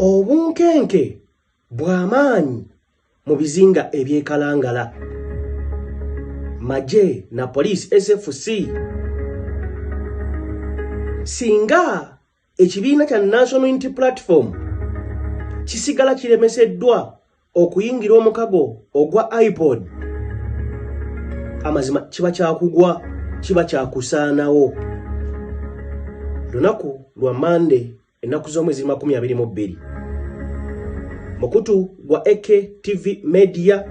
Obunkenke bw'amaanyi mu bizinga eby'ekalangala magye na poliisi SFC singa ekibiina kya National Unity Platform kisigala kiremeseddwa okuyingira omukago ogwa ipod amazima kiba kyakugwa kiba kyakusaanawo lunaku lwa mande ennaku z'omwezi 22 mukutu gwa AK TV Media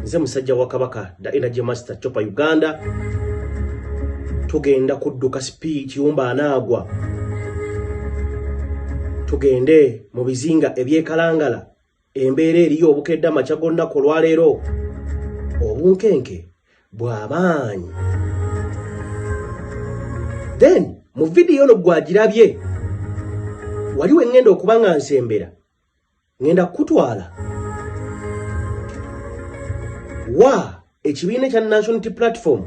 nze musajja wa Kabaka the Energy Master Chopa Uganda tugenda kudduka sipi kiyumba anaagwa tugende mu bizinga ebyekalangala embeera eriyo obukedde amakya g'olunaku olwaleero obunkenke bw'amaanyi then mu vidiyo ono gwagirabye wali we ŋŋenda okuba nga nsembera ŋŋenda kukutwala wa ekibiina ekya national unity platform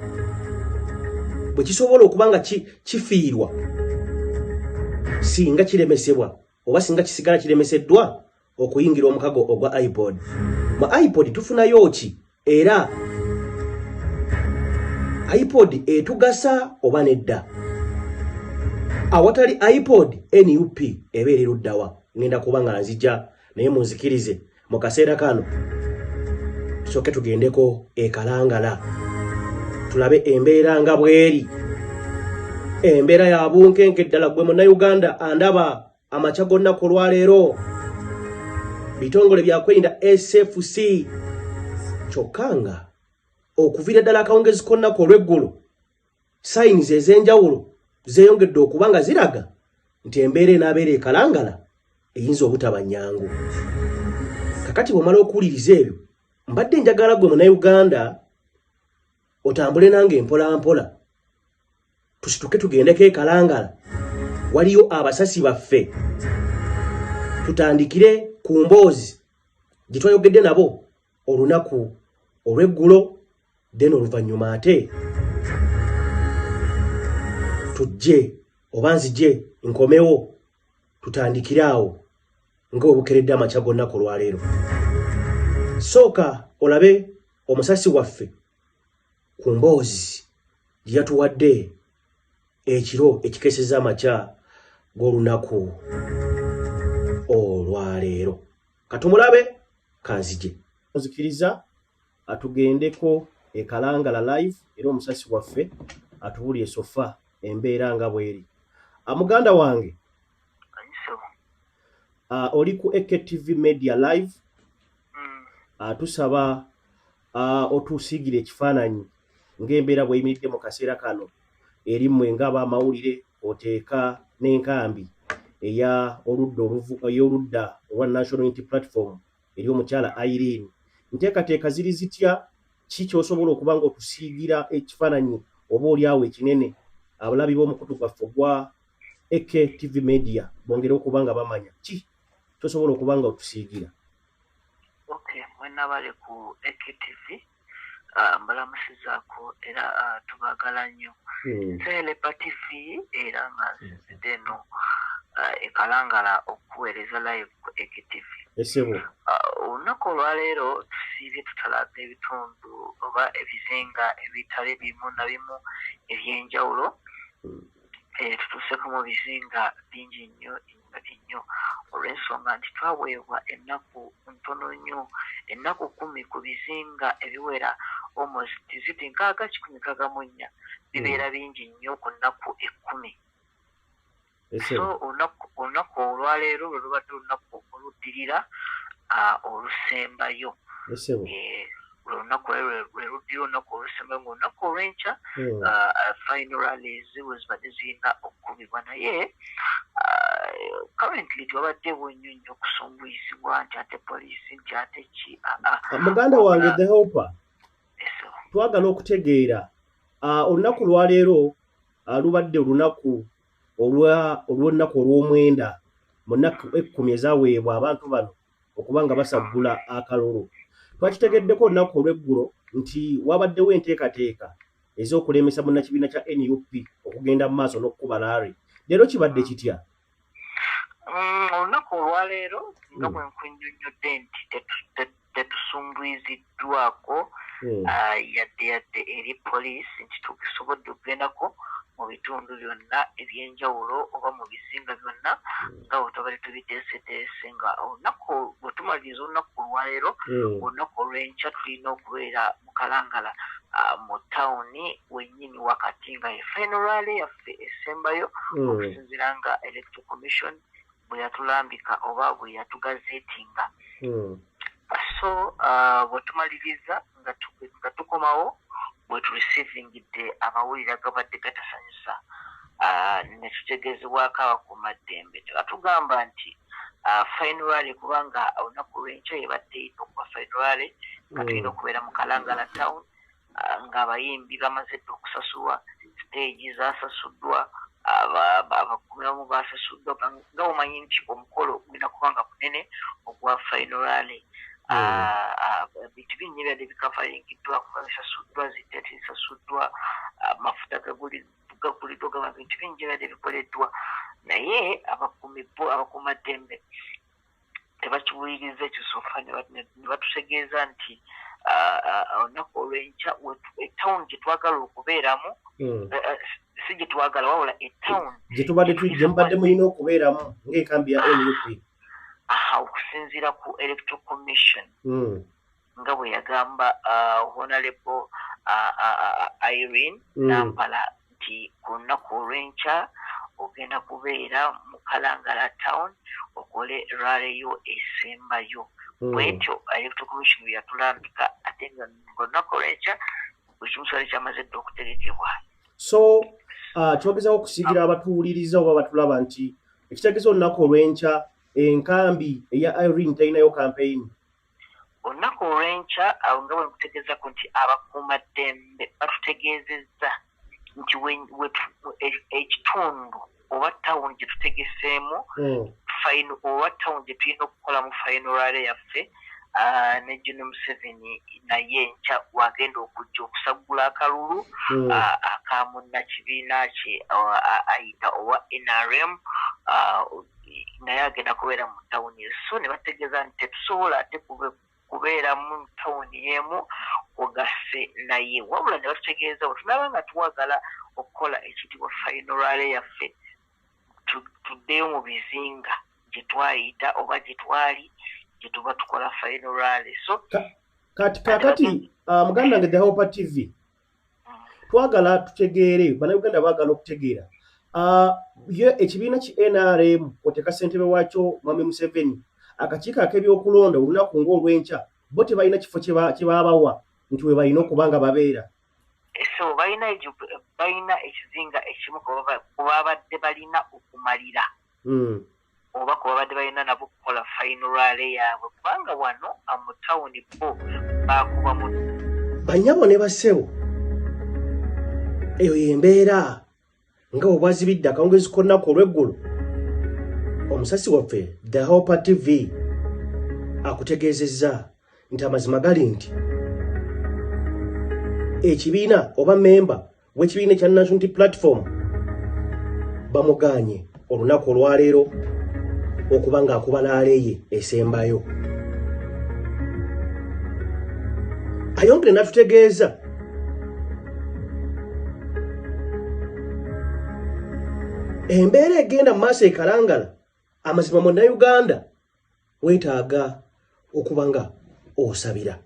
bwe kisobola okuba nga kifiirwa singa kiremesebwa oba singa kisigala kiremeseddwa okuyingira omukago ogwa ipod mu ipod tufunayo ki era ipod etugasa oba nedda awatali ipod nup eba eri luddawa ngenda kuba nga nzija naye munzikirize mu kaseera kano tusooke tugendeko ekalangala tulabe embeera nga bweri embeera ya bunkenke ddala gwe munnayuganda andaba amakya g'olunaku olwaleero bitongole byakwerinda sfc kyokka nga okuviira ddala akawungezi k'olunaku olw'eggulo sayinizi ez'enjawulo zeeyongedde okuba nga ziraga nti embeera enaabeera ekalangala eyinza obutaba nnyangu kakati bw'omala okuwuliriza ebyo mbadde njagala gwe munauganda otambule nange mpola mpola tusituke tugendeko ekalangala waliyo abasasi baffe tutandikire ku mboozi gye twayogedde nabo olunaku olw'eggulo then oluvannyuma ate tujje oba nzije nkomewo tutandikire awo nga obukeredde amakya gonna ku lwaleero sooka olabe omusasi waffe ku mboozi gye yatuwadde ekiro ekikeeseza amakya g'olunaku olwaleero katumulabe kanzije nzikiriza atugendeko e Kalangala live era omusasi waffe atubulire sofa embeera nga bweri. Muganda wange oli ku AKTV Media Live tusaba otusiigire ekifaananyi ng'embeera bw'eyimiridde mu kaseera kano eri mmwe ng'abamawulire oteeka n'enkambi eya oludda ey'oludda olwa National Unity Platform eri omukyala Irene. Nteekateeka ziri zitya? Ki ky'osobola okuba ng'otusiigira ekifaananyi oba oli awo ekinene abalabi b'omukutu gwaffe ogwa AK TV Media bongere okuba nga bamanya ki ky'osobola okuba nga otusiigira? Okay, mwenna bali ku AK TV mbalamusizaako era tubaagala nnyo. Nze Lepa TV era nga nsinzidde eno ekalangala okuweereza live ku AK TV. Esebo. Olunaku olwaleero tusiibye tutalaga ebitundu oba ebizinga ebitali bimu na bimu eby'enjawulo. Tutuuseko mu bizinga bingi nnyo nnyo olw'ensonga nti twaweebwa ennaku ntono nnyo ennaku 10 ku bizinga ebiwera almost ziti 60 164 bibeera bingi nnyo ku nnaku 10. So olunaku olwaleero lwe lubadde olunaku oluddirira olusembayo. Olunaku lwe luddira olunaku olusembayo ng'olunaku olw'enkya final rallies bwe zibadde zirina okukubibwa naye currently tewabaddewo nnyo nnyo okusumbuyizibwa nti ate poliisi nti ate ki. Muganda wange The Helper, twagala okutegeera olunaku lwaleero lubadde olunaku olw'olunaku olw'omwenda mu nnaku 10 ezaweebwa abantu bano okuba nga basaggula akalulu. Twakitegeddeko olunaku olw'eggulo nti wabaddewo enteekateeka ez'okulemesa munnakibiina kya NUP okugenda mu maaso n'okukuba rally. Leero kibadde kitya? Olunaku olwaleero nga bwe nkunnyonnyodde nti tetusumbuyiziddwako yadde yadde eri poliisi nti tusobodde okugendako mu bitundu byonna ebyenjawulo oba mu bizinga byonna nga bwe tubadde tubiteeseteese, nga olunaku bwe tumaliriza olunaku olwaleero, olunaku olw'enkya tulina okubeera mu Kalangala mu tawuni wennyini wakati, nga ye final rally yaffe esembayo okusinziira nga Electoral Commission bwe yatulambika oba bwe yatugazetinga. So bwe tumaliriza nga tukomawo, bwe tureceivinga amawulire agabadde gatasanyusa ne tutegeezebwako abakuumaddembe ne batugamba nti final rally, kubanga olunaku lw'enkya yebadde erina okuba final rally nga tulina okubeera mu Kalangala town, ng'abayimbi bamaze dda okusasulwa, stage zasasuddwa, abakuumi abamu basasuddwa, nga omanyi nti omukolo gulina kuba nga munene ogwa final rally. Bintu bingi byadde bikavaringiddwa kuba bisasuddwa, zitenti zisasuddwa, amafuta gaguliddwa, gaba bintu bingi byadde bikoleddwa, naye abakuumi bo abakuumaddembe tebakiwuliriza ekyo. So far ne batutegeeza nti olunaku olw'enkya etawuni gye twagala okubeeramu, si gye twagala, wabula etawuni gye tubadde gye mubadde mulina okubeeramu ng'enkambi ya NUP. Aha, okusinziira ku Electoral Commission nga bwe yagamba Honorable Irene Nampala nti ku lunaku olw'enkya ogenda kubeera mu Kalangala town okole rally yo esembayo. Bwetyo Electoral Commission bwe yatulambika, ate nga olunaku olw'enkya buli kimu kyali kyamaze dda okutegekebwa. So kyogezaako okusigira abatuwuliriza oba batulaba nti ekitegeeza olunaku olw'enkya enkambi eya Irene talinayo campaign? Olunaku olw'enkya awo nga bwe nkutegeezako nti abakuumaddembe batutegeezezza nti ekitundu oba tawuni gye tutegeseemu final oba tawuni gye tulina okukolamu final rally yaffe, ne General Museveni naye enkya wagenda okujja okusaggula akalulu aka munnakibiina kye ayita owa NRM, naye agenda kubeera mu tawuni. So ne bategeeza nti tetusobola ate kubeera mu tawuni y'emu ogasse naye, wabula ne batutegeeza bwe tunaaba nga twagala okukola ekiyitibwa final rally yaffe, tuddeyo mu bizinga gye twayita oba gye twali gye tuba tukola final rally. So Kati kakati muganda wange The Hope TV, twagala tutegeere, Bannayuganda baagala okutegeera, ye ekibiina ki NRM oteeka ssentebe waakyo Mwami Museveni, akakiiko ak'ebyokulonda olunaku ng'olw'enkya bo tebalina kifo kye baabawa nti we balina okuba nga babeera? So balina ekizinga ekimu kwe babadde balina okumalira oba kwe babadde balina nabo okukola final rally yaabwe, kubanga wano mu tawuni bo bakuba mu Bannyabo ne bassebo, eyo y'embeera nga bwe bwazibidde akawungezi k'olunaku olw'eggulo. Omusasi waffe The Hope TV akutegeezezza nti amazima gali nti ekibiina oba memba w'ekibiina ekya National Unity Platform bamugaanye olunaku olwaleero okuba ng'akuba rally ye esembayo. Ayongere n'atutegeeza embeera egenda mu maaso ekalangala. Amazima, munnayuganda weetaaga okuba nga osabira.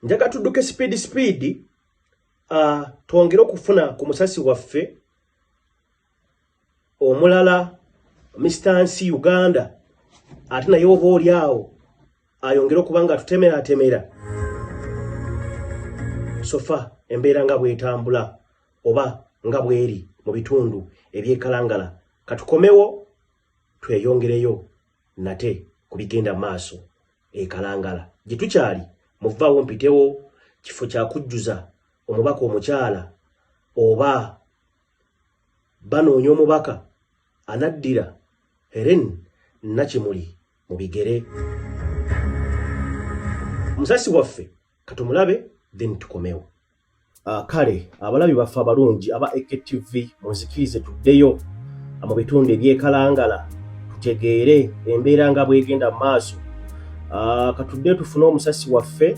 Njaga tudduke speed speed, twongere okufuna ku musasi waffe omulala Mr Nsi Uganda, ate naye oba oli awo ayongere okuba nga tutemeratemera so far embeera nga bwetambula oba nga bweri mu bitundu ebyekalangala. Katukomewo tweyongereyo nate ku bigenda maaso ekalangala gye tukyali. Muvaawo mpitewo kifo kyakujjuza omubaka omukyala oba banoonya omubaka anaddira Helen Nakimuli mu bigere. Omusasi waffe katumulabe, then tukomewo. Kale abalabi baffe abalungi aba AKTV, munzikirize tuddeyo mu bitundu ebyekalangala. Tutegeere embeera nga bwegenda mu maaso. Katudde tufune omusasi waffe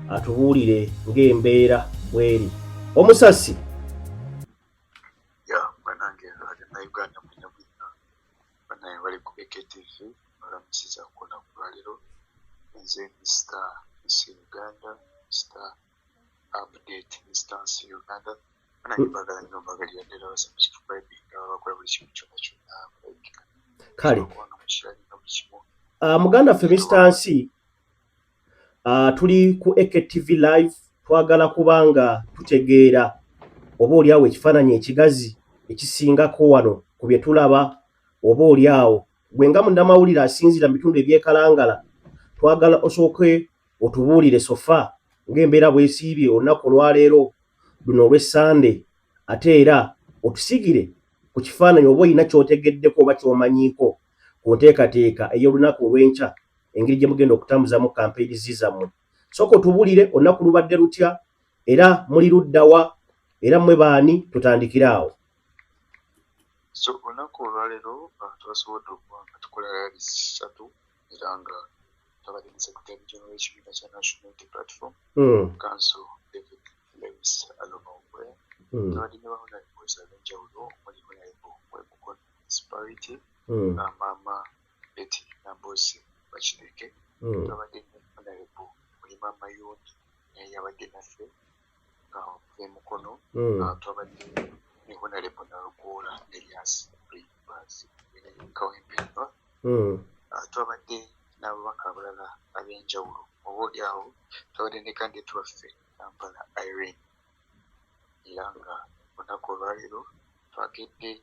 atubuulire ng'embeera bweri. Omusasi. Ya, banange Bannayuganda mwenna mwenna, banaye bali ku AKTV, balamusiza ku lunaku lwaleero. Nze Mr Nsi Uganda, Mr Update, Mr Nsi Uganda. Banange mbagala nnyo, mbagalira ddala. Basubscribinga, bakola buli kimu kyonna kyonna, balikinga. Kale. Kubanga mukiralinga buli kimu. Muganda ffe Mr Nsi, tuli ku AKTV Live. Twagala kubanga tutegeera oba oliawo ekifaananyi ekigazi ekisingako wano ku bye tulaba. Oba oliawo gwe nga munnamawulire asinziira mu bitundu ebyekalangala, twagala osooke otubuulire so far ng'embeera bwesiibye olunaku olwaleero luno olw'Essande, ate era otusigire ku kifaananyi oba olina ky'otegeddeko oba ky'omanyiiko ku nteekateeka ey'olunaku olw'enkya, engeri gye mugenda okutambuzamu kampeyini zammwe. Sooka otubuulire olunaku lubadde lutya, era muli luddawa, era mmwe baani? Tutandikire awo. So olunaku olwaleero twasobodde okuba nga tukola rally ssatu, era nga twabadde ne Secretary General w'ekibiina kya National Unity Platform, Counsel David Lewis Aloma. Twabadde ne ba honorables ab'enjawulo omuli Honorable w'e Municipality, Maama Betty Nambooze Bakireke. Twabadde ne Honorable Mulima Mayuuni, naye yabadde naffe nga okuva e Mukono. Twabadde ne Honorable Nalukoola Elias Luyimbazi Kawempe North. Twabadde n'ababaka abalala ab'enjawulo, oba oli awo twabadde ne candidate waffe Nampala Irene. Era nga olunaku olwaleero twagedde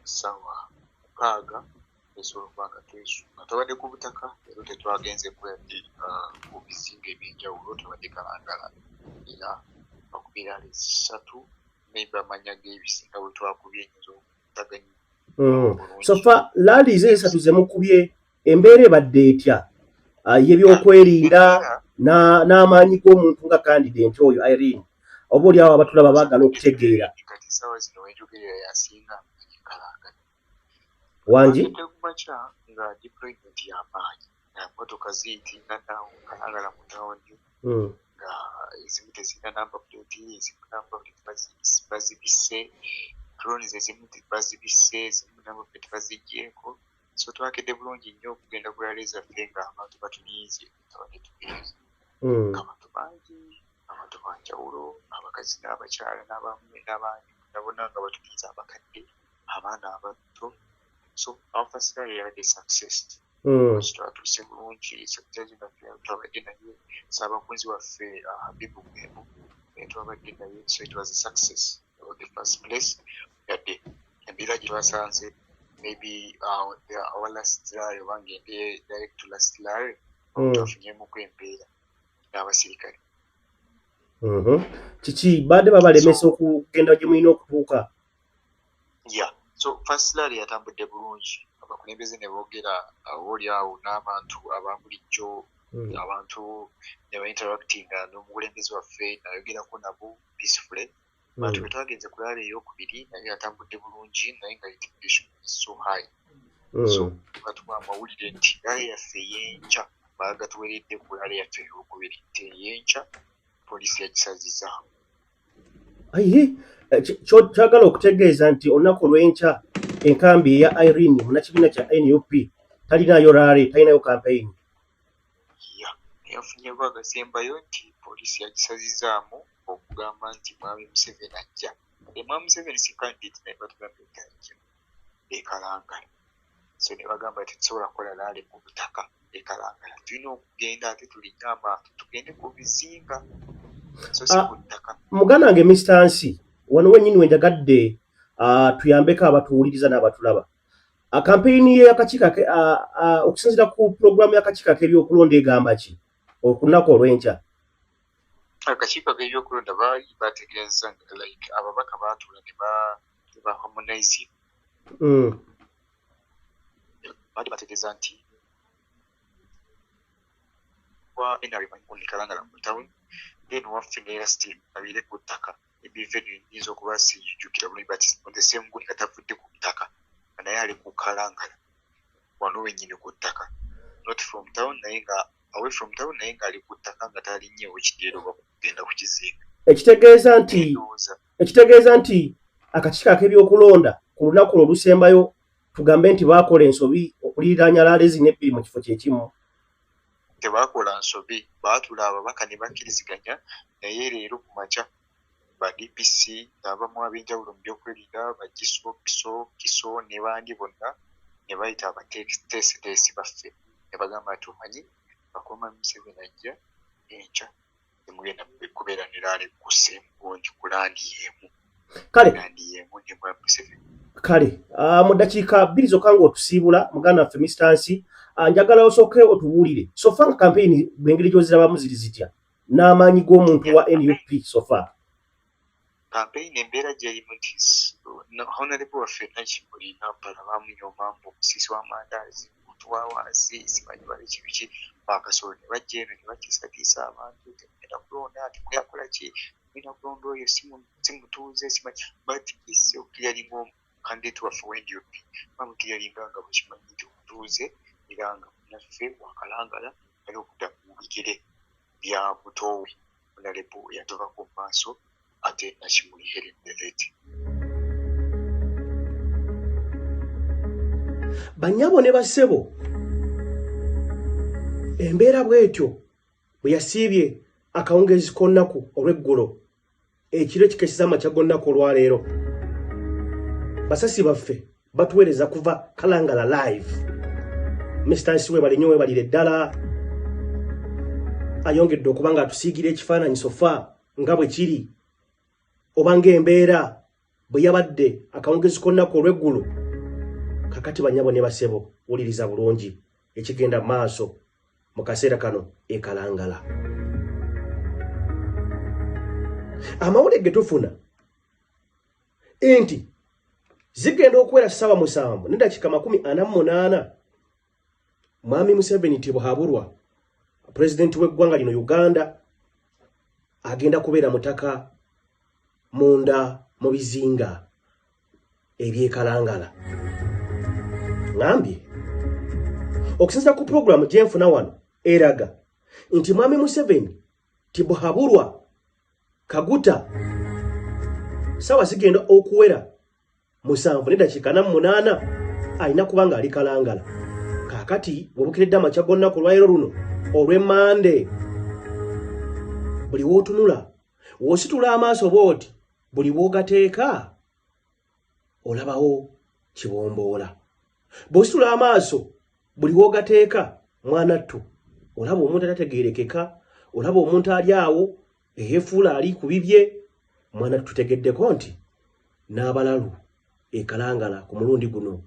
ssaawa 6 esobola okuba nga twesunga. Twabadde ku butaka leero, tetwagenze ku bizinga ebyenjawulo, twabadde Kalangala era twakubye rally ssatu. Maybe amanya g'ebisinga bwe twakubye nyinza okutaganya. So far rally esatu ze mukubye, embeera ebadde etya y'ebyokwerinda n'amaanyi g'omuntu nga candidate oyo Irene? Oba oli awo abatulaba baagala okutegeera. Kati essaawa zino wenjogerera yasinga amanyi Kalangala. Wangi? Twagedde ku makya nga deployment y'amaanyi, motoka ziyitingana Kalangala mu tawuni, nga ezimu tezirina number plate, ezimu number plate bazibisse, drones ezimu bazibisse, ezimu number plate baziggyeko. So twakedde bulungi nnyo okugenda ku rally zaffe nga abantu batulinze. Twabadde tugenze abantu bangi, abantu banjawulo, abakazi n'abakyala n'abaami n'abaami nabonna nga batulinze, abakadde, abaana abato. So our first rally yabadde success. Twatuuse bulungi. Secretary waffe twabadde naye, saabakunzi waffe Habibu Bugembo naye twabadde naye. So it was a success on the first place, yadde embeera gye twasanze maybe our last rally, oba ngende direct to last rally, twafunyemuko embeera n'abasirikale. Kiki badde babalemesa okugenda gye mulina okutuuka? Yeah, so first rally yatambudde bulungi, abakulembeze ne boogera oba oli awo n'abantu aba bulijjo. Abantu ne bainteractinga n'omukulembeze waffe, nayogerako nabo peacefully. Bantu bwe twagenze ku rally eyokubiri, naye yatambudde bulungi, naye nga intimidation is so high. So batuwa amawulire nti rally yaffe ey'enkya baagatuweredde ku rally yaffe eyokubiri, nti ey'enkya poliisi yagisazizaamu. Aye, kyagala okutegeeza nti olunaku olw'enkya enkambi eya Irene munnakibiina kya NUP talinayo rally, talinayo campaign? Ya, yafunyeko agasembayo nti poliisi yagisazizaamu okugamba nti Mwami Museveni ajja. Mwami Museveni si candidate, naye batugambye nti ajja ekalangala. So ne bagamba tetusobola kukola rally ku butaka ekalangala, tulina okugenda ate tulinye amaato tugende ku bizinga, so si ku ttaka. Muganda wange Mr Nsi, wano wennyini wenjagadde tuyambeko abatuwuliriza n'abatulaba. Kampeyini y'akakiiko, okusinziira ku pulogulaamu y'akakiiko ak'ebyokulonda, egamba ki olunaku olw'enkya? Akakiiko ak'ebyokulonda baali bategeeza like ababaka baatuula ne ba harmonizing. Baali bategeeza nti wa NRM on Kalangala mu town, then waffe ne still abeere ku ttaka. Ebivenue nyinza okuba sijjukira bulungi, but on the same good nga tavudde ku ttaka, nga naye ali ku Kalangala. Wano wennyini ku ttaka, not from town, naye nga away from town, naye ng'ali ku ttaka nga talinnyeewo kidyero oba kugenda ku kizinga. Ekitegeeza nti akakiiko ak'ebyokulonda ku lunaku lwo olusembayo, tugambe nti baakola ensobi okuliraanya rally zino ebbiri mu kifo kyekimu? Tebakola nsobi, baatula ababaka ne bakkiriziganya. Naye leero ku makya ba DPC abamu ab'enjawulo mu byokwerinda, ba GISO, PISO, KISO ne bandi bonna ne bayita abateesiteesi baffe ne bagamba nti, "Omanyi bakoma Museveni ajja enkya, temugenda kubeera ne rally ku same gundi, ku land y'emu." Kale. Land y'emu ne mwa Museveni. Kale, mu ddakiika 2 zokka ng'otusiibula, muganda waffe Mr. Nsi, njagala osooke otubuulire so far nga campaign bwengeri gy'ozirabamu ziri zitya n'amaanyi g'omuntu wa NUP so far. Campaign embeera gyerimu nti honorable waffe Nakimuli Nampala bamunyooma mbu omusiisi w'amandaazi, muntu wa wansi, simanyi bali kibiki. Bakasolo ne bajja eno ne batiisatiisa abantu, "Temugenda kulonda, temugenda kukola ki, mugenda kulonda oyo si mutuuze," simanyi. But isi okukiryalinga candidate waffe wa NUP bamukiryalinga nga bwekimanyi nti omutuuze era nga munnaffe wakalangala ali okudda mu bigere bya mutoowe honorable eyatuvako mu maaso, ate Nakimuli Helen the late. Bannyabo ne bassebo, embeera bw'etyo bwe yasiibye akawungeezi k'onnaku olw'eggulo, ekiro ekikesiza amakya g'onnaku olwaleero. Basasi baffe batuweereza kuva Kalangala live. Mr Nsi, weebale nnyo, weebalire ddala. Ayongedde okuba nga atusiigira ekifaananyi so far nga bwe kiri oba ng'embeera bwe yabadde akawungeezi k'onnaku olw'eggulo. Kakati bannyabo ne basebo, wuliriza bulungi ekigenda mu maaso mu kaseera kano ekalangala. Amawulire ge tufuna nti zigenda okuwera 7:48, mwami Museveni Tibuhaburwa, pulezidenti w'eggwanga lino Uganda, agenda kubeera mutaka munda mu bizinga ebyekalangala. Ŋambye okusinziira ku puroguramu gyenfuna wano eraga nti mwami Museveni Tibuhaburwa Kaguta saawa zigenda okuwera 7:48 alina kuba nga ali Kalangala. Kaakati bwebukiredde amakya g'olunaku olwaleero luno olw'emmande, buli wootunula, w'ositula amaaso bw'oti, buli bw'ogateeka olabawo kibomboola. Bw'ositula amaaso, buli w'ogateeka, mwana ttu, olaba omuntu atategeerekeka, olaba omuntu ali awo eyeefuula ali ku bibye. Mwana ttu, tutegeddeko nti n'abalalu ekalangala ku mulundi guno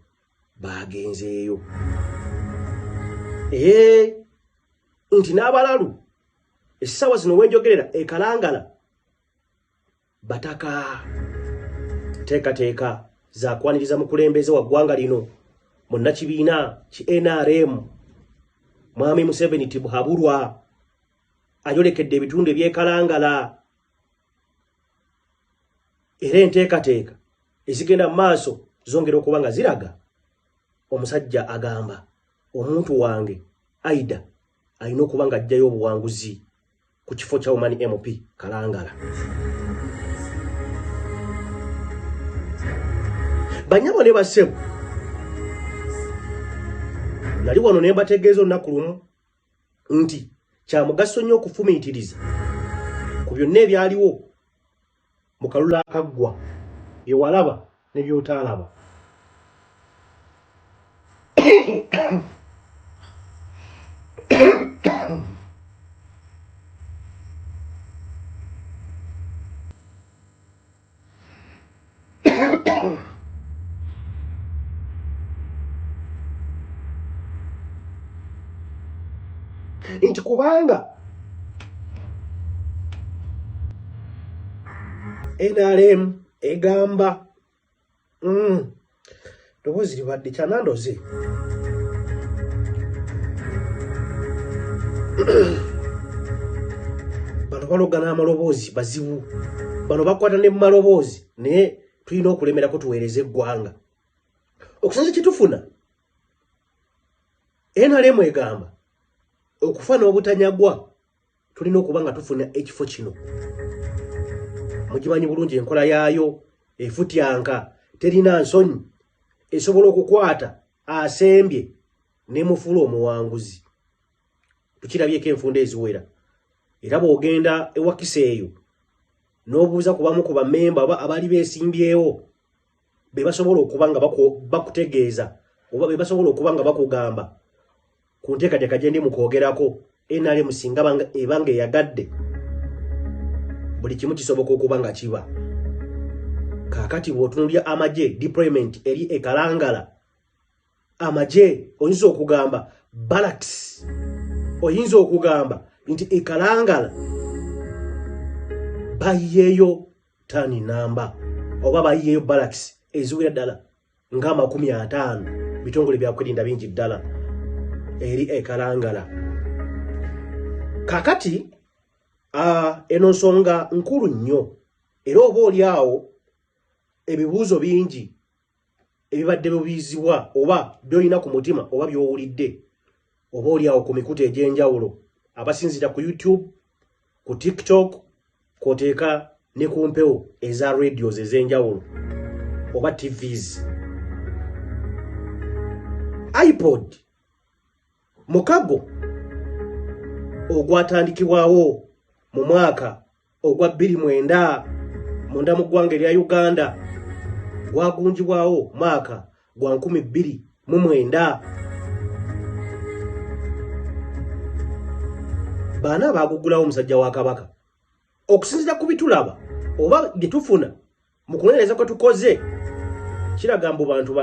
baagenzeeyo, ee nti n'abalalu essaawa zino wenjogerera ekalangala bataka teekateeka zakwaniriza mukulembeze wa ggwanga lino, munnakibiina ki NRM, mwami Museveni Tibuhaburwa, ayolekedde ebitundu ebyekalangala. Era enteekateeka ezigenda mu maaso zongera okuba nga ziraga omusajja agamba, "Omuntu wange aida alina okuba nga ajjayo obuwanguzi ku kifo kya Woman MP Kalangala." Banyabo ne bassebo, nali wano ne mbategeeza olunaku lumu nti kya mugaso nnyo okufumiitiriza ku byonna ebyaliwo mu kalulu akaggwa, bye walaba ne by'otaalaba. Nti kubanga NRM egamba ddoboozi libadde kyanandoze. Bano baloga n'amaloboozi, bazibu bano, bakwata ne mumaloboozi, naye tulina okulemerako tuweereze eggwanga. Okusinza kyetufuna, NRM egamba okufa n'obutanyagwa tulina okuba nga tufuna ekifo kino. Mugimanyi bulungi enkola yaayo, efutyanka, terina nsonyi, esobola okukwata asembye nemufuula omuwanguzi. Tukirabyeko enfunda eziwera. Era bw'ogenda ewakisa eyo n'obuuza ku bamu ku bammemba oba abaali beesimbyewo, be basobola okuba nga bakutegeeza oba be basobola okuba nga bakugamba ku nteekateeka gye ndi mu kwogerako. NRM singa ebanga eyagadde buli kimu kisoboka okuba nga kiba. Kaakati bw'otunuulira amagye, deployment eri e Kalangala, amagye oyinza okugamba barracks, oyinza okugamba nti e Kalangala bayiyeeyo tani namba oba bayiyeeyo barracks eziwera ddala nga 50, bitongole byakwerinda bingi ddala eri e Kalangala. Kakati eno nsonga nkulu nnyo, era oba oli awo ebibuuzo bingi ebibadde bibuuzibwa oba by'olina ku mutima oba by'owulidde oba oli awo ku mikutu egy'enjawulo, abasinziira ku YouTube, ku TikTok, kw'oteeka ne ku mpewo eza radios ez'enjawulo oba TVs. IPOD mukago ogwatandikibwawo mu mwaka ogwa 2009 munda mu ggwanga erya Uganda, gwagunjibwawo mwaka gwa 2009. Baana baagugulawo omusajja wa Kabaka. Okusinziira ku bitulaba oba bye tufuna mu kunoonyereza kwe tukoze, kiraga mbu bantu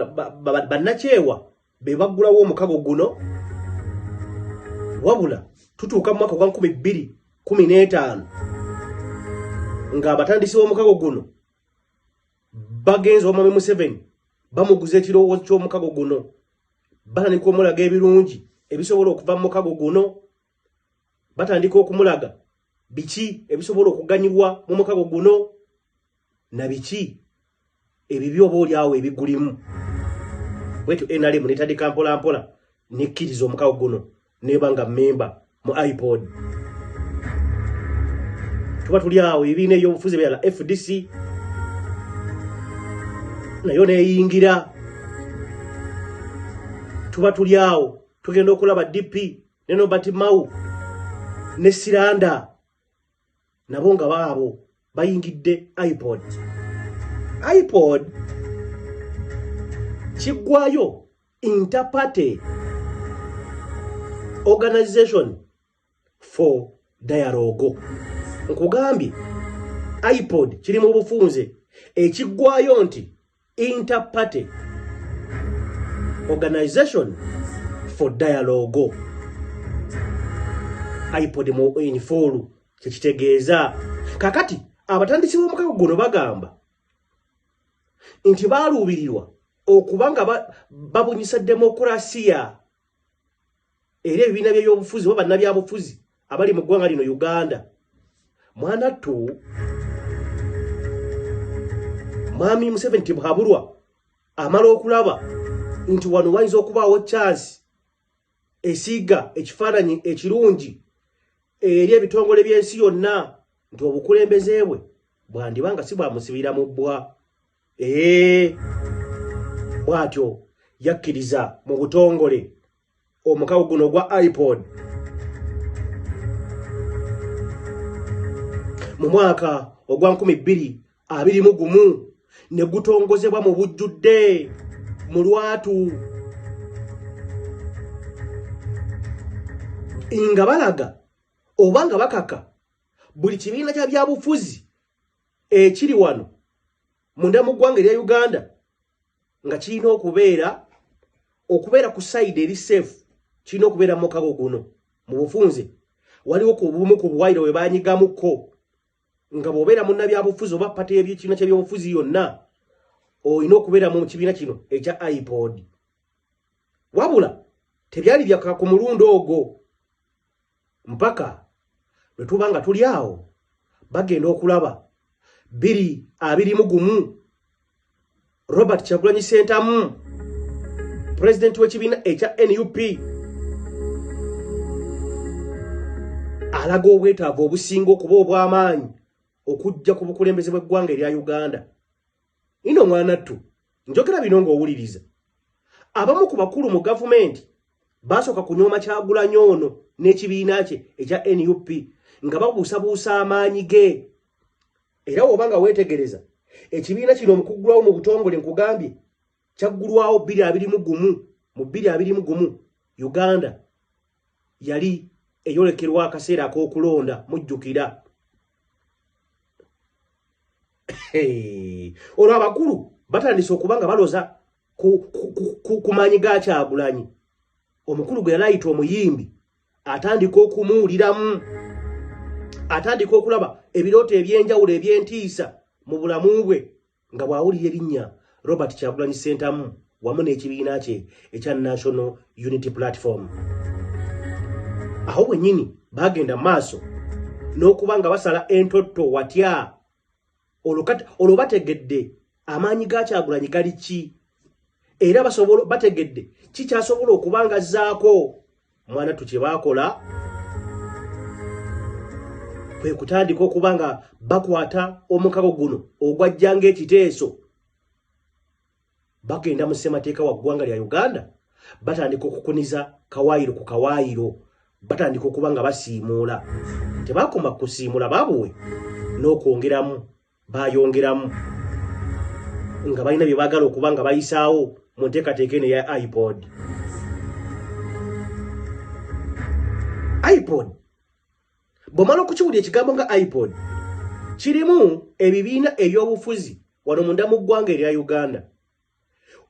bannakyewa be baggulawo omukago guno. Wabula tutuuka mu mwaka ogwa 2015 ng'abatandisi b'omukago guno bagenze omwami Museveni bamuguza ekirowoozo ky'omukago guno, batandika omulaga ebirungi ebisobola okuva mu mukago guno, batandika okumulaga biki ebisobola okuganyulwa mu mukago guno na biki ebibi oba oli awo ebigulimu. Bwetyo NRM netandika mpola mpola nekkiriza omukago guno neba nga memba mu IPOD. Tuba tuli awo ebibiina ebyobufuzi ebirala, FDC nayo neyingira. Tuba tuli awo tugenda okulaba DP ne Norbert Mao ne Siranda nabo nga baabo bayingidde IPOD. IPOD kiggwayo Interparty Organization for Dialogue. Nkugambye IPOD kiri mu bufunze, ekiggwayo nti Interparty Organization for Dialogue. IPOD mu in full kyekitegeeza. Kakati abatandisi b'omukago guno bagamba nti baaluubirirwa okuba nga babunyisa demokurasiya era ebibiina by'ebyobufuzi oba bannabyabufuzi abali mu ggwanga lino Uganda. Mwana ttu Mwami Museveni Tibuhaburwa amala okulaba nti wano wayinza okubaawo chance esiiga ekifaananyi ekirungi eri ebitongole by'ensi yonna nti obukulembeze bwe bwandiba nga si bwamusibira mu bbwa. Bw'atyo yakkiriza mu butongole omukago guno ogwa IPOD mu mwaka ogwa 2021 ne gutongozebwa mu bujjudde mu lwatu nga balaga oba nga bakaka buli kibiina kya byabufuzi ekiri wano munda mu ggwanga erya Uganda nga kirina okubeera ku side eri safe, kirina okubeera mu mukago guno. Mu bufunze waliwo ku bumu ku buwayiro bwe banyigamukko nga bw'obeera munnabyabufuzi oba pate y'ekibiina ky'ebyobufuzi yonna olina okubeera mu kibiina kino ekya IPOD. Wabula tebyali byaka ku mulundi ogwo mpaka lwe tuba nga tuli awo bagenda okulaba 2021 Robert Kyagulanyi Ssentamu, pulezidenti w'ekibiina ekya NUP, Alaga obwetaavu obusinga okuba obw'amaanyi okujja ku bukulembeze bw'eggwanga erya Uganda. Ino mwanattu, njogera bino ng'owuliriza. Abamu ku bakulu mu gavumenti baasooka kunyooma Kyagulanyi ono n'ekibiina kye ekya NUP nga babuusabuusa amaanyi ge. Era woba nga weetegereza ekibiina kino omukuggulwawo mu butongole, nkugambye kyaggulwawo 2021. Mu 2021 Uganda yali eyolekerwa akaseera ak'okulonda, mujjukira. Olwo abakulu batandise okuba nga baloza ku maanyi ga Kyagulanyi. Omukulu gwe yali ayita omuyimbi atandika okumuwuliramu, atandika okulaba ebirooto eby'enjawulo eby'entiisa mu bulamu bwe nga bw'awulira erinnya Robert Kyagulanyi Ssentamu wamu n'ekibiina kye ekya National Unity Platform. Awo bwennyini baagenda mu maaso n'okuba nga basala entotto watya. Olwo bategedde amaanyi ga Kyagulanyi gali ki, era bategedde kikyasobola okuba nga azzaako. Mwana tu, kye baakola kwe kutandika okuba nga bakwata omukago guno ogwajja ng'ekiteeso. Bagenda mu ssemateeka wa ggwanga lya Uganda, batandika okukuniza kawaayiro ku kawaayiro, batandika okuba nga basiimuula. Tebakoma kusiimuula, babuwe n'okwongeramu, bayongeramu nga balina bye baagala okuba nga bayisaawo mu nteekateeka eno eya IPOD. IPOD, bw'omala okukiwulira ekigambo nga IPOD, kirimu ebibiina ebyobufuzi wano munda mu ggwanga erya Uganda.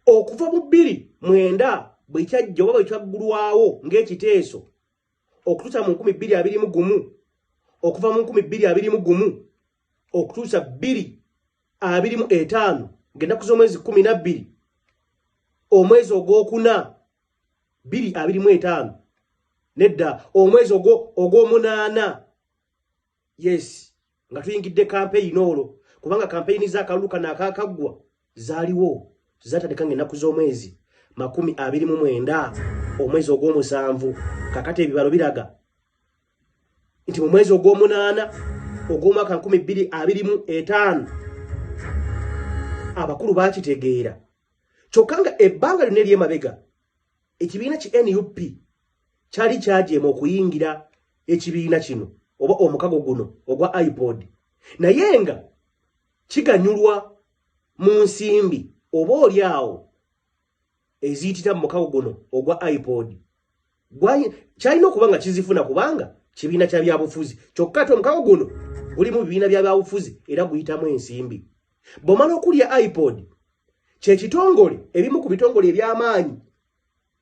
Okuva mu 2009 bwe kyajja oba bwe kyaggulwawo ng'ekiteeso okutuusa mu 2021, okuva mu 2021 okutuusa 2025 ng'ennaku z'omwezi 12 omwezi ogwokuna 2025, nedda, omwezi ogw'omunaana, yes, nga tuyingidde kampeyini olwo, kubanga kampeyini z'akalulu kano akaakaggwa zaaliwo zatandika ng'ennaku z'omwezi 29 omwezi ogw'omusanvu. Kakati ebibalo biraga nti mu mwezi ogw'omunaana ogw'omwaka 2025 abakulu baakitegeera. Kyokka nga ebbanga lyonna ery'emabega ekibiina ki NUP kyali kyajeema okuyingira ekibiina kino oba omukago guno ogwa IPOD, naye nga kiganyulwa mu nsimbi oba oli awo eziyitira mu mukago guno ogwa IPOD. Kyalina okuba nga kizifuna kubanga kibiina kya byabufuzi. Kyokka ate omukago guno gulimu bibiina bya byabufuzi era guyitamu ensimbi. Bw'omala okulya IPOD, kyekitongole, ebimu ku bitongole eby'amaanyi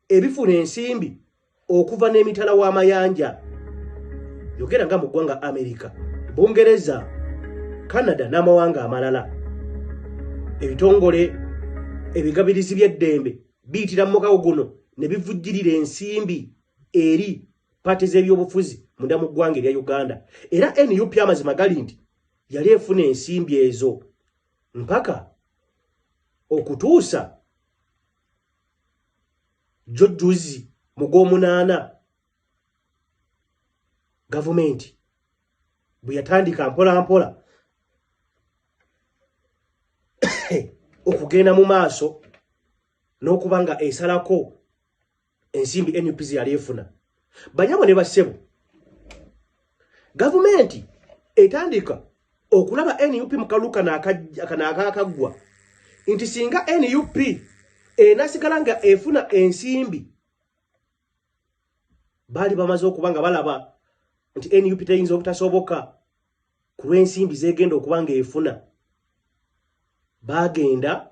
ebifuna ensimbi okuva n'emitala w'amayanja, yogera nga mu ggwanga Amerika, Bungereza, Canada n'amawanga amalala. Ebitongole ebigabirizi by'eddembe biyitira mu mukago guno ne bivujjirira ensimbi eri paati z'ebyobufuzi munda mu ggwanga erya Uganda. Era NUP amazima gali nti yali efuna ensimbi ezo mpaka okutuusa jjojjuzi mu gw'omunaana gavumenti bwe yatandika mpola mpola okugenda mu maaso n'okuba nga esalako ensimbi NUP ze yali efuna. Banyabo ne bassebo, gavumenti etandika okulaba NUP mu kalulu kano akaakaggwa nti singa NUP enasigala nga efuna ensimbi, baali bamaze okuba nga balaba nti NUP teyinza obutasoboka ku lw'ensimbi zegenda okuba nga efuna. Bagenda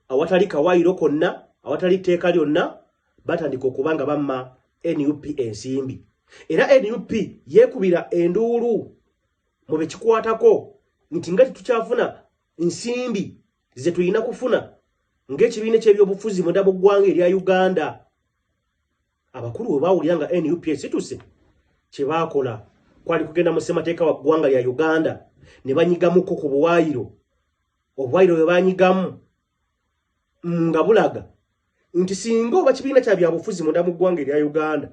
awatali kawaayiro konna, awatali tteeka lyonna, batandika okuba nga bamma NUP ensimbi. Era NUP yeekubira enduulu mu bekikwatako nti nga tetukyafuna nsimbi ze tulina kufuna ng'ekibiina eky'ebyobufuzi munda mu ggwanga erya Uganda. Abakulu bwe baawulira nga NUP esituse, kye baakola kwali kugenda mu ssemateeka wa ggwanga lya Uganda ne banyigamuko ku buwaayiro. Obuwaayiro bwe banyigamu nga bulaga nti singa oba kibiina kya byabufuzi munda mu ggwanga erya Uganda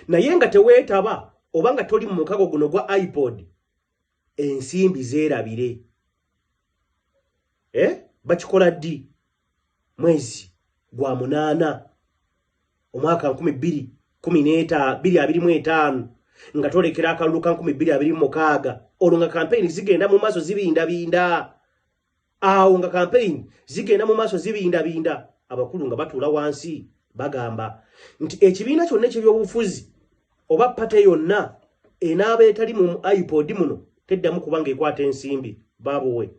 naye nga teweetaba oba nga toli mu mukago guno gwa IPOD, ensimbi zeerabire. Bakikola ddi? Mwezi gwa 8 omwaka 2025, nga twolekera akalulu ka 2026. Olwo nga kampeyini zigenda mu maaso zibindabinda. Awo nga kampeyini zigenda mu maaso zibindabinda, abakulu nga batuula wansi bagamba nti ekibiina kyonna ekyebyobufuzi oba party yonna enaaba etali mu IPOD muno teddamu kubanga ekwata ensimbi. Babuwe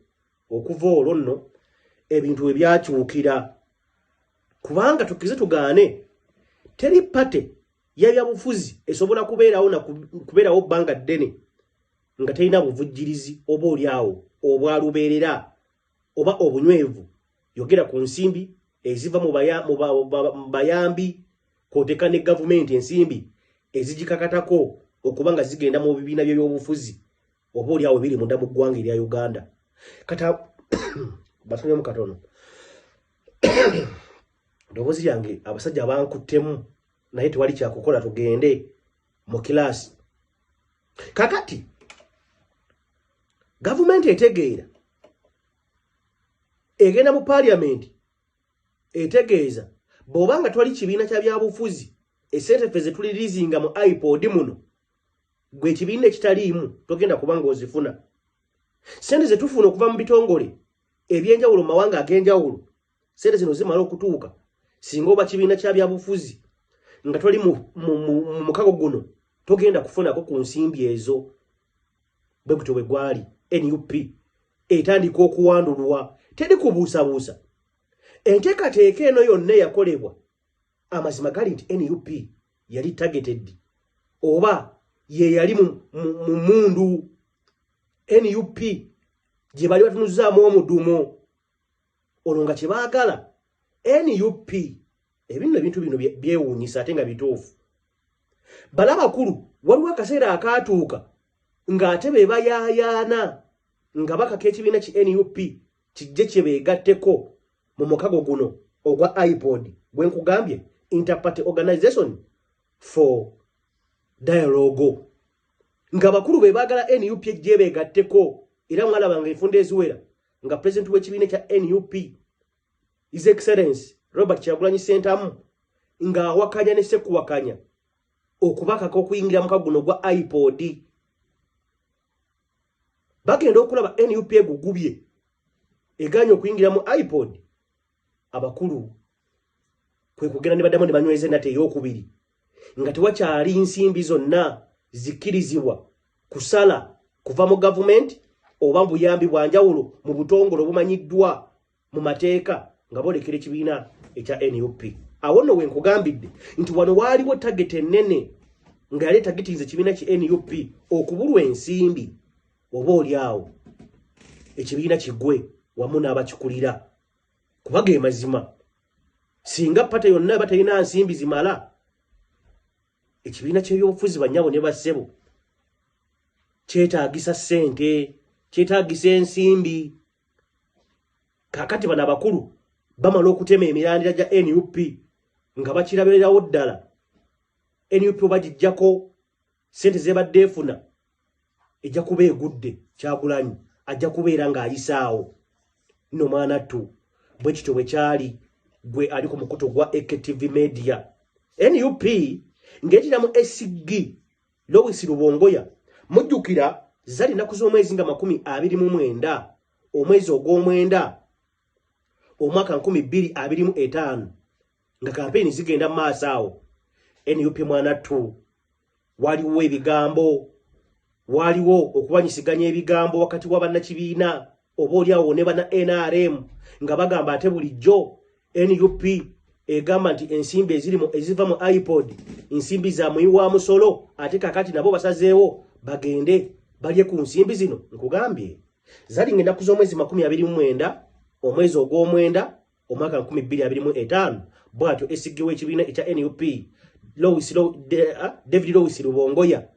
okuva olwo nno ebintu we byakyukira, kubanga tukkirize tugaane, teri party y'ebyabufuzi esobola kubeerawo na kubeerawo bbanga ddene nga terina buvujjirizi oba oli awo obwalubeerera oba obunywevu. Yogera ku nsimbi eziva mu bayambi, kw'oteeka ne gavumenti ensimbi ezigikakatako okuba nga zigenda mu bibiina by'ebyobufuzi oba oli awo biri munda mu ggwanga erya Uganda. Kata basonyemu katono ddoboozi lyange, abasajja bankuttemu, naye tewali kyakukola, tugende mu kilaasi. Kakati gavumenti etegeera egenda mu paliamenti etegeeza, bw'oba nga twali kibiina kya byabufuzi, esente ffe ze tulirizinga mu IPOD muno, gwe ekibiina ekitaliimu togenda kuba ng'ozifuna. Sente ze tufuna okuva mu bitongole ebyenjawulo mu mawanga ag'enjawulo, sente zino zimala okutuuka, singa oba kibiina kya byabufuzi nga toli mu mukago guno, togenda kufunako ku nsimbi ezo. Bwe gutyo bwe gwali. NUP etandika okuwandulwa, teri kubuusabuusa. Enteekateeka eno yonna eyakolebwa, amazima gali nti NUP yali targeted oba ye yali mu mundu. NUP gye bali batunuzaamu omudumo olwo nga kyebaagala NUP. Ebinno ebintu bino byewuunyisa ate nga bituufu. Bala bakulu, waliwo akaseera akaatuuka ng'ate be bayaayaana nga bakaka ekibiina ki NUP kijje kye beegatteko mu mukago guno ogwa IPOD gwe nkugambye, Interparty Organization for Dialogue, nga bakulu be baagala NUP ejje beegatteko. Era mwalabanga enfunda eziwera nga pulezidenti w'ekibiina kya NUP, His Excellence Robert Kyagulanyi Ssentamu, ng'awakanya ne sekuwakanya okubakaka okuyingira mukago guno gwa IPOD. Bagenda okulaba NUP egugubye, eganye okuyingira mu IPOD. Abakulu kwe kugenda ne baddamu ne banyweza enata ey'okubiri nga tewakyali nsimbi zonna zikkirizibwa kusala kuva mu gavumenti oba mu buyambi bwa njawulo mu butongole obumanyiddwa mu mateeka nga boolekera ekibiina ekya NUP. Awo nno we nkugambidde nti wano waaliwo target ennene nga yali etagitinze ekibiina ki NUP okubulwa ensimbi, oba oli awo ekibiina kigwe wamu n'abakikulira. Kuba ge mazima, singa party yonna eba terina nsimbi zimala, ekibiina ky'ebyobufuzi, bannyabo ne bassebo, kyetaagisa ssente, kyetaagisa ensimbi. Kaakati bano abakulu bamala okutema emirandira gya NUP nga bakirabirirawo ddala NUP bagijjako ssente zebadde efuna, ejja kuba egudde. Kyagulanyi ajja kubeera ng'ayisaawo nno mwana ttu. Bwe kityo bwe kyali. Gwe ali ku mukutu gwa AKTV Media, NUP ng'etira mu SG Lewis Rubongoya, mujjukira zali nnaku z'omwezi nga 29 omwezi ogw'omwenda omwaka 2025, nga kampeyini zigenda mu maaso awo. NUP mwana ttu, waliwo ebigambo, waliwo okuwanyisiganya ebigambo wakati wa bannakibiina oba oli awo ne banna NRM, nga bagamba ate bulijjo NUP egamba nti ensimbi ezirimu eziva mu IPOD nsimbi za muyi wa musolo, ate kakati nabo basazeewo bagende balye ku nsimbi zino. Nkugambye zalinga ennaku z'omwezi 29 omwezi ogw'omwenda omwaka 2025. Bw'atyo SG w'ekibiina ekya NUP David Lewis Rubongoya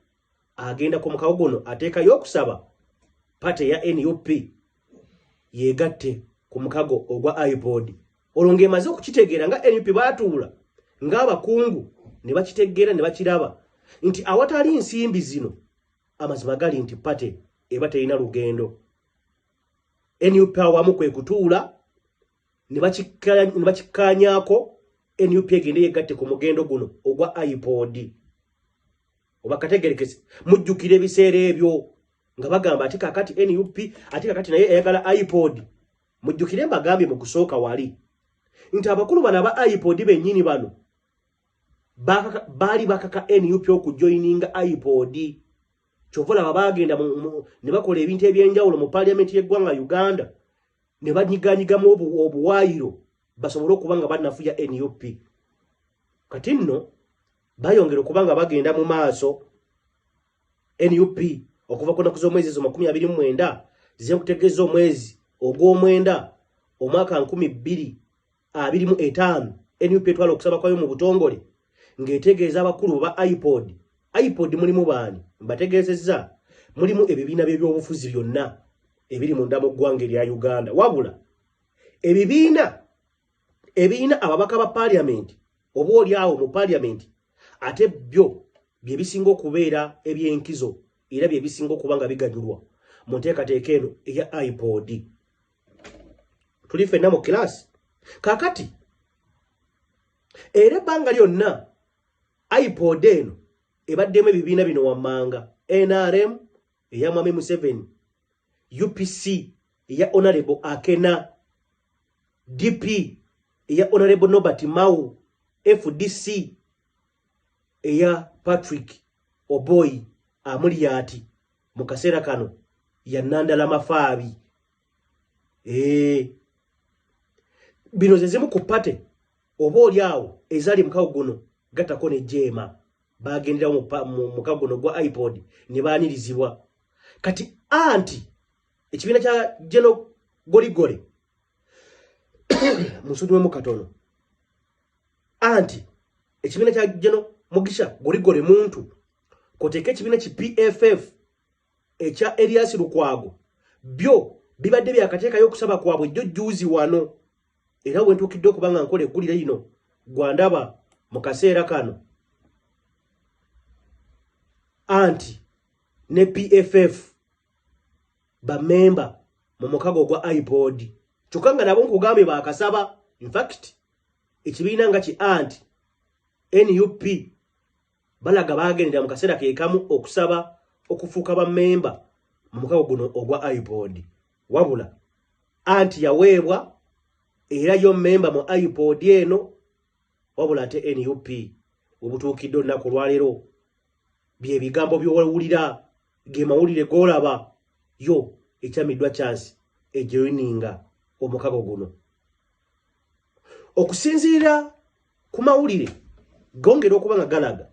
agenda ku mukago guno, ateekayo okusaba party ya NUP yeegatte ku mukago ogwa IPOD. Olwo ng'emaze okukitegeera nga NUP baatuula ng'abakungu ne bakitegeera ne bakiraba Nti awatali nsimbi zino, amazima gali nti party eba terina lugendo. NUP awamu kwe kutuula ne bakikkaanyaako NUP egende yegatte ku mugendo guno ogwa IPOD. Oba kategerekese, mujjukira ebiseera ebyo nga bagamba ati kakati NUP, ate kakati naye eyagala IPOD. Mujjukire mbagambye mu kusooka wali nti abakulu bano aba IPOD bennyini bano baali bakaka NUP okujoininga IPOD. Kyova olaba baagenda ne bakola ebintu ebyenjawulo mu paliamenti y'eggwanga Uganda, ne banyiganyigamu obuwaayiro basobole okuba nga banafuya NUP. Kati nno bayongera okuba nga bagenda mu maaso. NUP okuva ku nnaku z'omwezi ezo 29 zenkutegeeza omwezi ogw'omwenda omwaka 2025, NUP etwala okusaba kwayo mu butongole ng'etegeeza abakulu ba IPOD. IPOD mulimu baani? Mbategeezezza, mulimu ebibiina by'ebyobufuzi byonna ebiri munda mu ggwanga erya Uganda, wabula ebibiina ebirina ababaka ba paliamenti oba oli awo mu paliamenti, ate byo bye bisinga okubeera ebyenkizo era bye bisinga okuba nga biganyulwa mu nteekateeka eno eya IPOD. Tuli ffenna mu kilaasi kaakati, era ebbanga lyonna IPOD eno ebaddemu ebibiina bino wammanga: NRM eya Mwami Museveni, UPC eya Honorable Akena, DP eya Honorable Norbert Mao, FDC eya Patrick Oboi Amuriat, mu kaseera kano ya Nandala Mafaabi. Bino ze zimu ku party oba oli awo ezaali mukago guno, gattako ne JEEMA. Bagenderawo mu mukago guno gwa IPOD ne baanirizibwa. Kati anti ekibiina kya Geno Goligole, munsonyiwemu katono, anti ekibiina kya Geno Mugisha Goligole muntu koteeka ekibiina ki PFF ekya Erias Lukwago, byo bibadde byakateekayo okusaba kwabwe jjo jjuuzi wano. Era wentuukidde okuba nga nkola eggulire lino gwandaba mu kaseera kano, anti ne PFF bamemba mu mukago ogwa IPOD, kyokka nga nabo nkugambye baakasaba. Infact ekibiina nga ki anti NUP balaga bagendera mu kaseera ke kamu okusaba okufuuka bammemba mu mukago guno ogwa IPOD, wabula anti yaweebwa era yo memba mu IPOD eno, wabula ate NUP webutuukidde olunaku olwaleero bye bigambo by'owulira, ge mawulire g'olaba, yo ekyamiddwa chance ejoininga omukago guno. Okusinziira ku mawulire gongera okuba nga galaga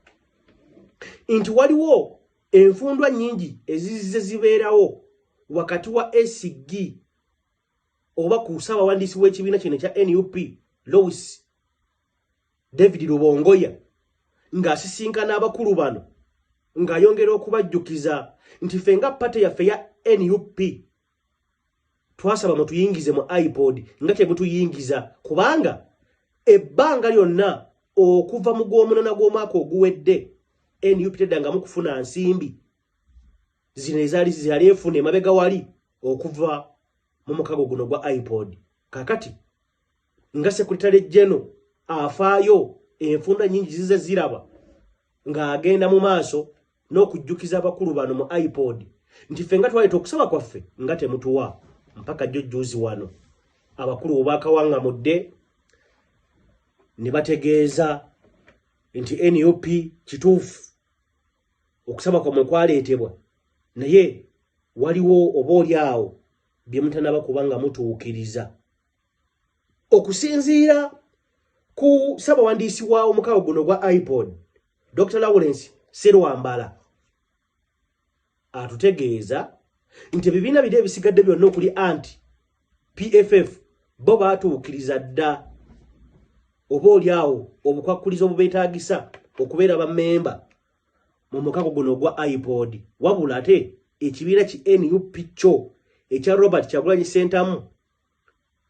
nti waliwo enfundwa nnyingi ezizze zibeerawo wakati wa SG oba ku ssaabawandiisi w'ekibiina kino ekya NUP, Louis David Rubongoya, ng'asisinkana abakulu bano ng'ayongera okubajjukiza nti ffe nga party yaffe ya NUP twasaba mutuyingize mu IPOD nga temutuyingiza, kubanga ebbanga lyonna okuva mu gw'omunaana gw'omwaka oguwedde NUP teddangamu kufuna nsimbi zino ezaali ziyali efuna emabega wali okuva mu mukago guno gwa IPOD. Kakati nga secretary general afaayo, enfunda nyingi zize ziraba ng'agenda mu maaso n'okujjukiza abakulu bano mu IPOD nti ffe nga twaleeta okusaba kwaffe nga temutuwa, mpaka jjo jjuuzi wano abakulu bwe ne bategeeza nti NUP kituufu okusaba kwammwe kwaleetebwa, naye waliwo oba oli awo bye mutanaba kuba nga mutuukiriza. Okusinziira ku ssabawandiisi wa omukago guno gwa IPOD, Dr Lawrence Serwambala, atutegeeza nti ebibiina biri ebisigadde byonna okuli anti PFF bo baatuukiriza dda oba oli awo obukwakkulizo obubeetaagisa okubeera bammemba mu mukago guno ogwa IPOD, wabula ate ekibiina ki NUP kyo ekya Robert Kyagulanyi Ssentamu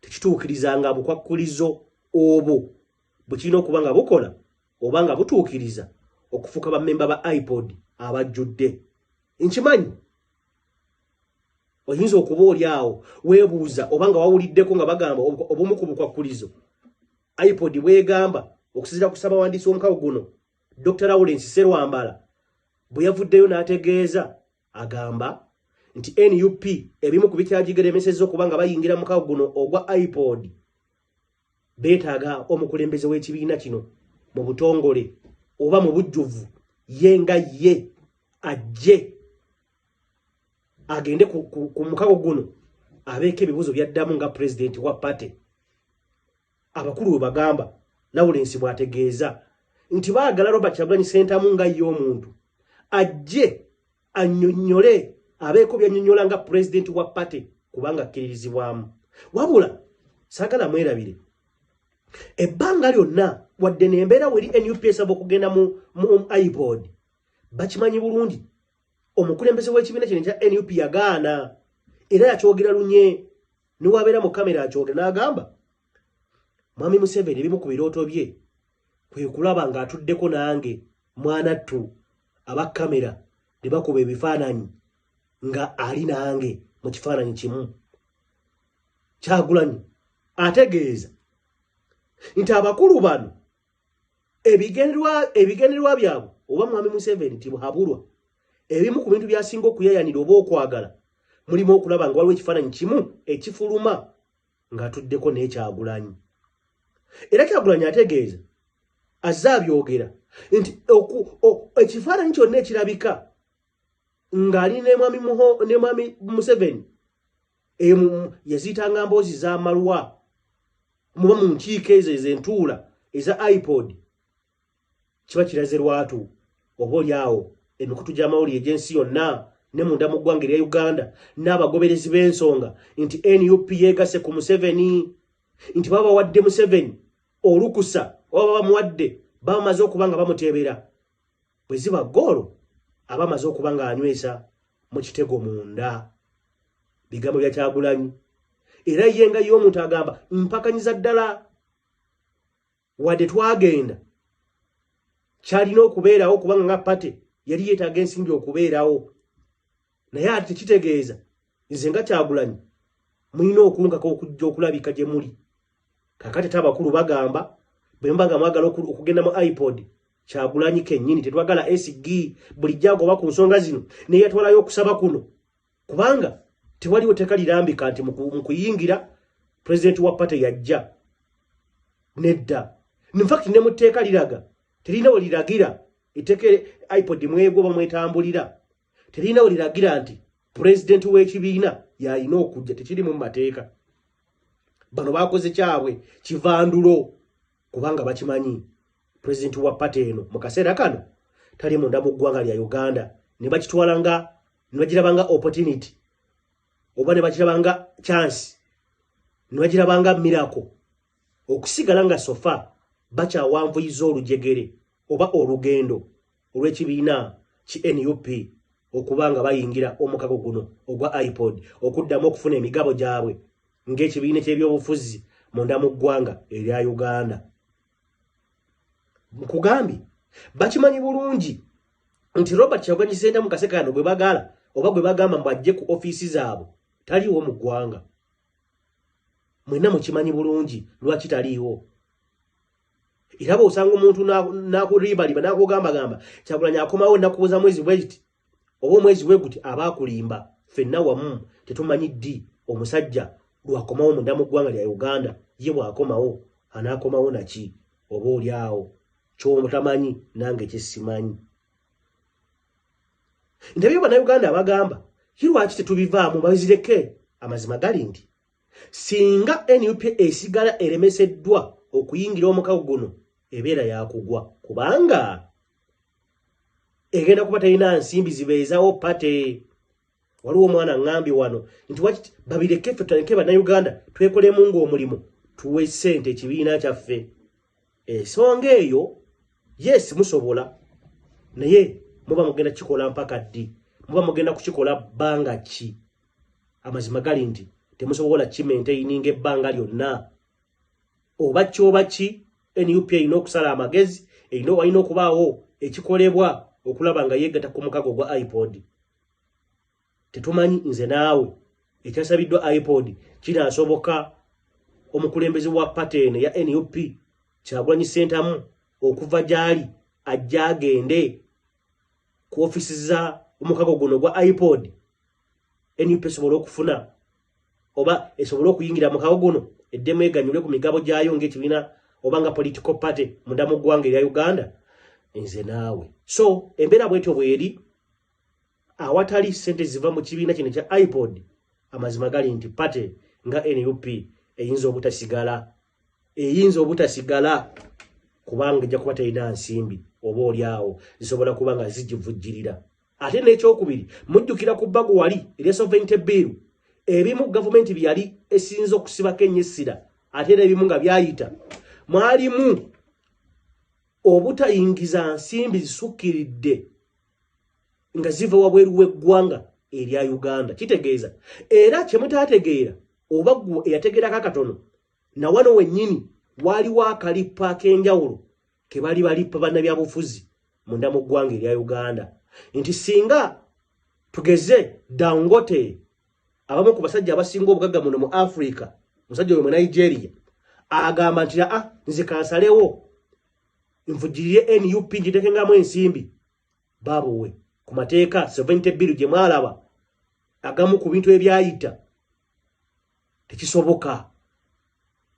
tekituukirizanga bukwakkulizo obwo bwe kirina okuba nga bukola oba nga butuukiriza. okufuuka bammemba ba IPOD abajjudde. Nkimanyi oyinza okuba oli awo weebuuza oba nga wawuliddeko nga bagamba obumu ku bukwakkulizo IPOD bwegamba okusinziira ku ssabawandiisi w'omukago guno Dr. Lawrence Serwambala bwe yavuddeyo n'ategeeza, agamba nti NUP ebimu ku bikyagigeremesezza okuba nga bayingira mukago guno ogwa IPOD beetaaga omukulembeze w'ekibiina kino mu butongole oba mu bujjuvu ye nga ye ajje agende ku mukago guno abeeko ebibuuzo byaddamu nga pulezidenti wa party. Abakulu bwe bagamba, Lawrence bw'ategeeza nti baagala Robert Kyagulanyi Ssentamu nga ye omuntu ajje annyonnyole, abeeko by'annyonnyola nga pulezidenti wa party kubanga akkiririzibwamu. Wabula saagala mwerabire ebbanga lyonna wadde n'embeera weri NUP esaba okugenda mu IPOD, bakimanyi bulungi omukulembeze w'ekibiina kino ekya NUP yagaana era yakyogera lunye newabeera mu kamera akyogera n'agamba Mwami Museveni ebimu ku birooto bye kwe kulaba ng'atuddeko nange mwanattu aba kamera ne bakuba ebifaananyi nga ali nange mu kifaananyi kimu. Kyagulanyi ategeeza nti abakulu bano ebigendererwa byabwe oba Mwami Museveni tibuhabulwa ebimu ku bintu by'asinga okuyayanira oba okwagala mulimu okulaba nga waliwo ekifaananyi kimu ekifuluma ng'atuddeko n'Ekyagulanyi. Era Kyagulanyi ategeeza azze abyogera nti ekifaananyi kyonna ekirabika ng'ali ne Mwami Museveni yaziyitanga mboozi z'amalwa muba mu nkiiko ezo ezentuula eza IPOD kiba kiraze lwatu oba oli awo emikutu gy'amawulire egy'ensi yonna ne munda mu ggwanga erya Uganda n'abagoberezi b'ensonga nti NUP yeegase ku Museveni, nti baba bawadde Museveni olukusa oba bamuwadde bamaze okuba nga bamuteebera bwe ziba ggoolo aba amaze okuba nga anywesa mu kitego munda. Bigambo bya Kyagulanyi. Era ye nga ye omuntu agamba mpakanyiza ddala wadde twagenda kyalina okubeerawo kubanga nga party yali yeetaaga ensimbi okubeerawo, naye ate tekitegeeza nze nga Kyagulanyi mulina okunkaka okujja okulabika gye muli. Kaakati ate abakulu bagamba bwe muba nga mwagala okugenda mu IPOD Kyagulanyi kennyini tetwagala SG bulijjo agoba ku nsonga zino naye yatwalayo okusaba kuno kubanga tewaliwo tteeka lirambika nti mu kuyingira pulezidenti wa party yajja nedda. In fact ne mu tteeka liraga terina we liragira etteeka IPOD mwegwo oba mwetambulira terina we liragira nti pulezidenti w'ekibiina y'alina okujja, tekiri mu mateeka. Bano bakoze kyabwe kivandulo kubanga bakimanyi pulezidenti wa party eno mu kaseera kano tali munda mu ggwanga lya Uganda, ne bakitwala nga ne bagiraba nga opportunity oba ne bakiraba nga chance ne bagiraba nga miracle okusigala nga so far bakyawanvuyiza olujegere oba olugendo olw'ekibiina ki NUP okuba nga bayingira omukago guno ogwa IPOD okuddamu okufuna emigabo gyabwe ng'ekibiina ky'ebyobufuzi munda mu ggwanga erya Uganda. Nkugambye bakimanyi bulungi nti Robert Kyagulanyi Ssentamu Kasekano gwe bagala oba gwe bagamba mbu ajje ku ofiisi zaabwe taliiwo mu ggwanga. Mwenna mukimanyi bulungi lwaki taliiwo. Era bw'osanga omuntu n'akuliibaliba n'akugambagamba Kyagulanyi akomawo ennaku za mwezi bwe ziti oba omwezi bwe guti aba akulimba. Ffenna wamu tetumanyi ddi omusajja lw'akomawo munda mu ggwanga lya Uganda. Ye bw'akomawo anaakomawo naki oba oli awo ky'otamanyi nange kye simanyi. Ndabye Bannayuganda abagamba ki lwaki tetubivaamu bazireke. Amazima gali nti singa NUP esigala eremeseddwa okuyingira omukago guno ebeera yakugwa kubanga egenda kuba terina nsimbi zibeezawo party. Waliwo omwana ŋŋambye wano nti waki babireke ffe tutandike Bannayuganda twekolemu ng'omulimu tuwe ssente ekibiina kyaffe. Ensonga eyo yes musobola, naye muba mugenda kukikola mpaka ddi? Muba mugenda kukikola bbanga ki? Amazima gali nti temusobola kimaintaininga ebbanga lyonna. Oba ki oba ki, NUP erina okusala amagezi, walina okubaawo ekikolebwa okulaba nga yeegatta ku mukago gwa IPOD. Tetumanyi nze naawe ekyasabiddwa IPOD kinaasoboka omukulembeze wa party eno ya NUP Kyagulanyi Ssentamu okuva gy'ali ajja agende ku ofiisi za omukago guno gwa IPOD, NUP esobole okufuna oba esobole okuyingira mukago guno eddemu eganyulwe ku migabo gyayo ng'ekibiina oba nga political party munda mu ggwanga erya Uganda. Nze naawe, so embeera bwetyo bweri, awatali ssente ziva mu kibiina kino kya IPOD, amazima gali nti party nga NUP eyinza obutasigala, eyinza obutasigala, kubanga ejja kuba terina nsimbi oba oli awo zisobola kuba nga zigivujjirira. Ate n'ekyokubiri, mujjukira ku bbago wali erya sovereignty bill, ebimu gavumenti byeyali esinza okusibako ennyo essira, ate era ebimu nga byayita, mwalimu obutayingiza nsimbi zisukkiridde nga ziva wabweru w'eggwanga erya Uganda. Kitegeeza era kyemutaategeera oba ggwe eyategeerako akatono, nawano wennyini waaliwo akalippa ak'enjawulo ke bali balippa bannabyabufuzi munda mu ggwanga erya Uganda, nti singa tugeze Dangote, abamu ku basajja abasinga obugagga muno mu Africa, musajja oyo mu Nigeria, agamba nti aa, nze kansalewo nvugirire NUP ngitekengamu ensimbi, babuwe ku mateeka sovereignty bill gye mwalaba agamu ku bintu ebyayita. Tekisoboka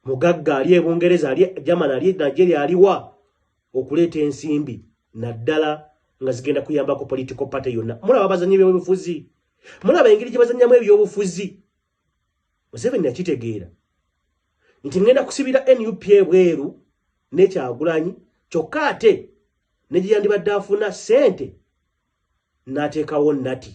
mugagga ali e Bungereza, ali Germany, ali Nigeria, aliwa okuleeta ensimbi naddala nga zigenda kuyambako political party yonna. Mulaba abazanyi b'ebyobufuzi, mulaba engeri gye bazannyamu ebyobufuzi. Museveni yakitegeera nti ngenda kusibira NUP ebweru n'ekyagulanyi, kyokka ate ne gye yandibadde afuna ssente n'ateekawo nati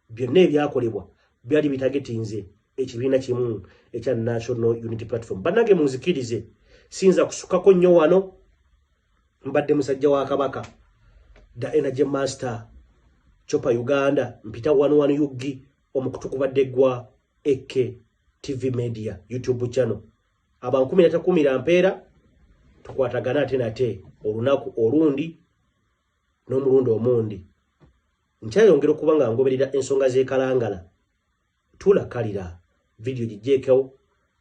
byonna ebyakolebwa byali bitagetinze ekibiina kimu ekya National Unity Platform. Bannange, munzikirize, siyinza kusukako nnyo wano. Mbadde musajja wa Kabaka, the Energy Master Chopa Uganda, mpita 11 ug. Omukutu kubadde gwa AK TV Media YouTube channel. Abankumi natakumira mpeera, tukwatagana ate nate olunaku olundi n'omulundi omundi. Nkyayongera okuba nga ngoberera ensonga z'ekalangala. Tulakalira vidiyo, gijjeekewo,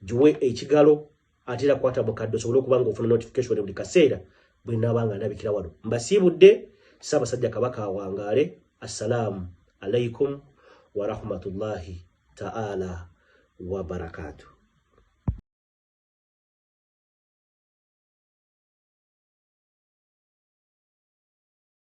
giwe ekigalo, ate era kwata mukadde osobole okuba nga ofuna notification buli kaseera bwe naaba nga ndabikira wano. Mbasiibudde. Ssaabasajja Kabaka awangaale. Assalaamu alaikum warahmatullahi taala wabarakatuh.